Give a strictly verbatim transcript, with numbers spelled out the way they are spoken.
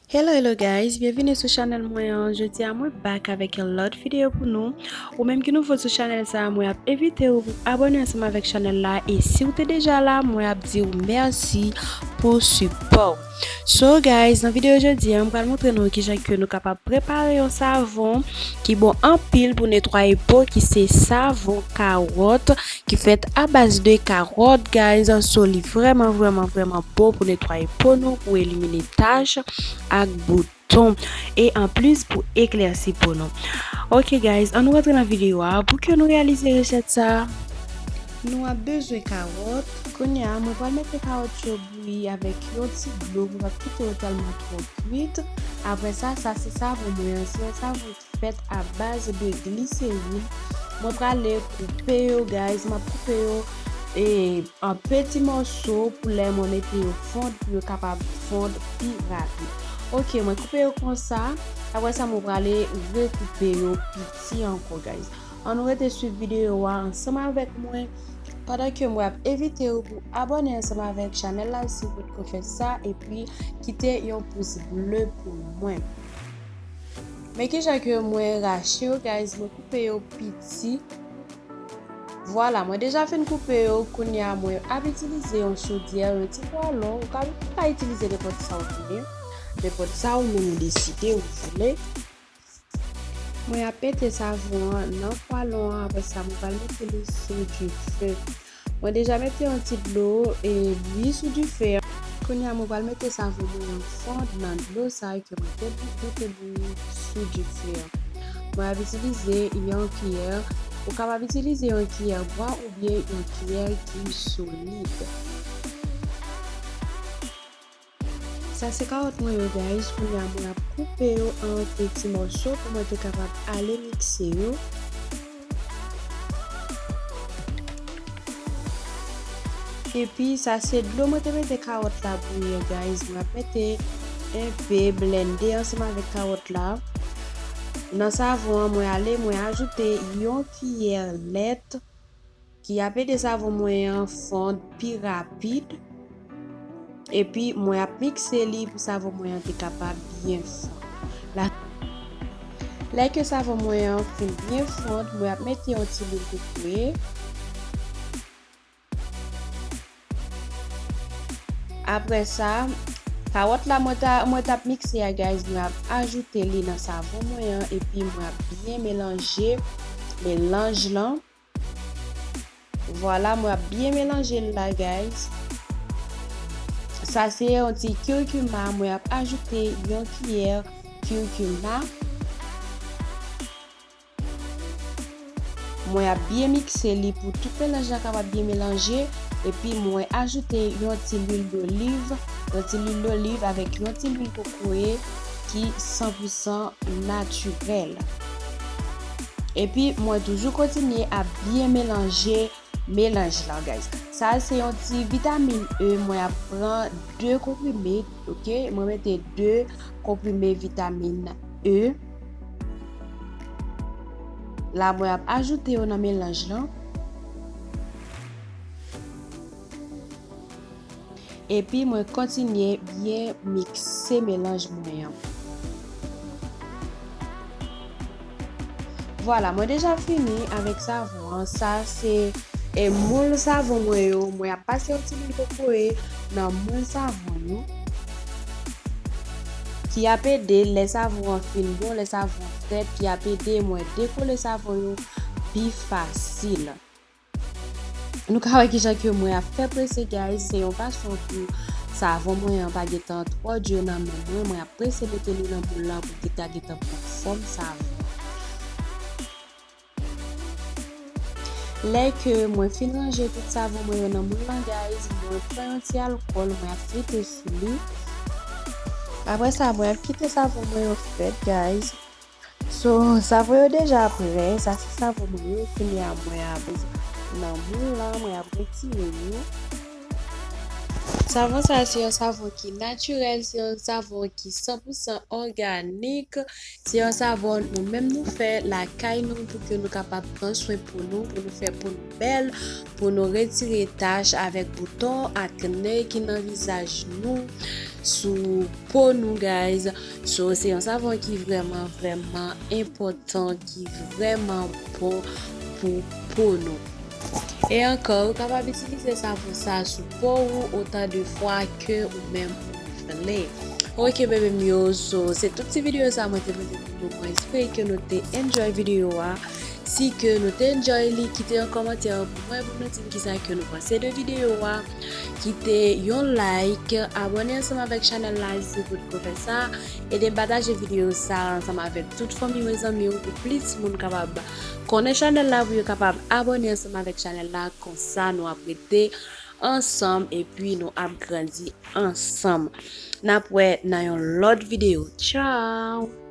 Hello, hello guys, byenvini sou chanèl mwen an. Jodi a mwen back avèk yon lòt videyo pou nou. Ou menm ki nouvo sou chanèl sa a, mwen ap envite w pou abòne ansanm avèk chanèl la. E si w te deja la, mwen ap di w mèsi pou sipò w. So guys, nan videyo jodi a, mwen pral montre nou kijan ke nou kapab prepare yon savon ki bon anpil pou netwaye po, ki se savon kawòt, ki fèt a baz de kawòt, guys. So, li vrèman, vrèman, vrèman bon pou netwaye po nou, pou elimine tach ak bouton, e anplis pou eklèsi po nou. Ok, guys, ann nou rantre nan videyo a. Pou ke nou reyalize resèt sa, nou ap bezwen kawòt. Kounye a, mwen pral mete kawòt yo bouyi avèk yon ti dlo pou pa kite yo tèlman twò kwit. Apre sa, sa se savon mwen an. Se yon savon fèt a baz de gliserin. Mwen prale koupe yo, guys. M ap koupe yo, e, an peti mòso pou lè mwen mete yo fonn, pou yo kapab fonn pi rapid. Ok, mwen koupe yo konsa. Apre sa, mwen prale rekoupe yo piti ankò, guys. Ann nou rete swiv videyo a ansanm avèk mwen, pandan ke mwen ap envite w pou abòne ansanm avèk chanèl la si w potko fè sa, epi kite yon pous ble pou mwen. Men kijan ke mwen rache yo, guys, mwen koupe yo piti. Vwala, mwen deja fin koupe yo, kounye a mwen ap itilize yon chodyè, yon ti pwalon, ou ka, ou ka itilize nenpòt sa w vle, nenpòt sa ou menm ou deside ou vle. Mwen ap mete savon an nan pwalon an, apre sa mwen pral mete li sou dife. Mwen deja mete yon ti dlo e bouyi sou dife an. Kounye a mwen pral mete savon mwen an fonn nan dlo sa a ke mwen te bou-, mete bouyi sou dife an. Mwen ap itilize yon kiyè. Ou kapab itilize yon kiyè bwa oubyen yon kiyè ki solid. Sa se kawòt mwen yo, guys. Kounye a mwen ap koupe yo an peti mòso pou mwen te kapab ale mikse yo. Epi sa se dlo mwen te mete kawòt la bouyi an, guys. Mwen ap mete enpe blende ansanm avèk kawòt la. Nan savon an, mwen ale, mwen ajoute yon kiyè lèt ki ap ede savon mwen an fonn pi rapid. Epi mwen ap mikse li pou savon mwen an te kapab byen fonn. La, lè ke savon mwen an fin byen fonn, mwen ap mete yon ti lwil kokoye. Apre sa, kawòt la mwen ta, mwen t ap mikse a, guys, mwen ap ajoute li nan savon mwen an, epi mwen ap byen melanje, melanj lan. Vwala, mwen ap byen melanje l la, guys. Sa se yon ti curcuma, mwen ap ajoute yon kiyè curcuma. Mwen ap byen mikse li pou tout melanj la kapab byen melanje, epi mwen ajoute yon ti lwil doliv, yon ti lwil doliv avèk yon ti lwil kokoye ki san pou san natirèl. Epi mwen toujou kontinye ap byen melanje melanj lan, guys. Sa se yon ti vitamin E, mwen ap pran de konprime, ok? Mwen mete de konprime vitamin E. La, mwen ap ajoute yo nan melanj lan. Epi mwen kontinye byen mikse melanj mwen an. Vwala, mwen deja fini avèk savon an. Sa se, e, moul savon mwen yo. Mwen ap pase yon ti lwil kokoye nan moul savon yo, ki ap ede lè savon an fin bon, lè savon an frèt, ki ap ede mwen dekole savon yo pi fasil. Nou ka wè kijan ke mwen ap fè prese, guys. Se yon fason pou savon mwen an pa gentan twò di nan men mwen. Mwen ap prese mete li nan moul la pou li ta gentan pran fòm savon. Lè ke mwen fin ranje tout savon mwen yo nan moul lan, guys, mwen pran yon ti alkòl, mwen ap frite sou li. Apre sa, mwen ap kite savon mwen yo frèt, guys. So, savon yo deja prè, sa se savon mwen yo, kounye a mwen ap nan moul lan, mwen ap retire yo. Savon sa se yon savon ki natirèl, se yon savon ki san pou san òganik. Se yon savon nou menm nou fè lakay nou pou ke nou kapab pran swen po nou, pou nou fè po nou bèl, pou nou retire tach avèk bouton, akne ki nan vizaj nou, sou po nou, guys. So, se yon savon ki vrèman, vrèman enpòtan, ki vrèman bon pou po nou. E ankò, ou kapab itilize savon sa sou po ou otan de fwa ke ou menm ou vle. Ok, bebe m yo, so, se tout ti videyo sa mwen te pote pou nou. Mwen espere ke nou te enjoy videyo a. Si ke nou te enjoy li, kite yon kòmantè pou mwen, pou nou di m kisa ke nou panse de videyo a. Kite yon like, abòne ansanm avèk chanèl la si se potko fè sa. Ede m pataje videyo sa ansanm avèk tout fanmi w e zanmi w pou plis moun kapab konnen chanèl la, pou yo kapab abòne ansanm avèk chanèl la. Konsa nou ap rete ansanm epi nou ap grandi ansanm. N ap wè nan yon lòt videyo. Tchao!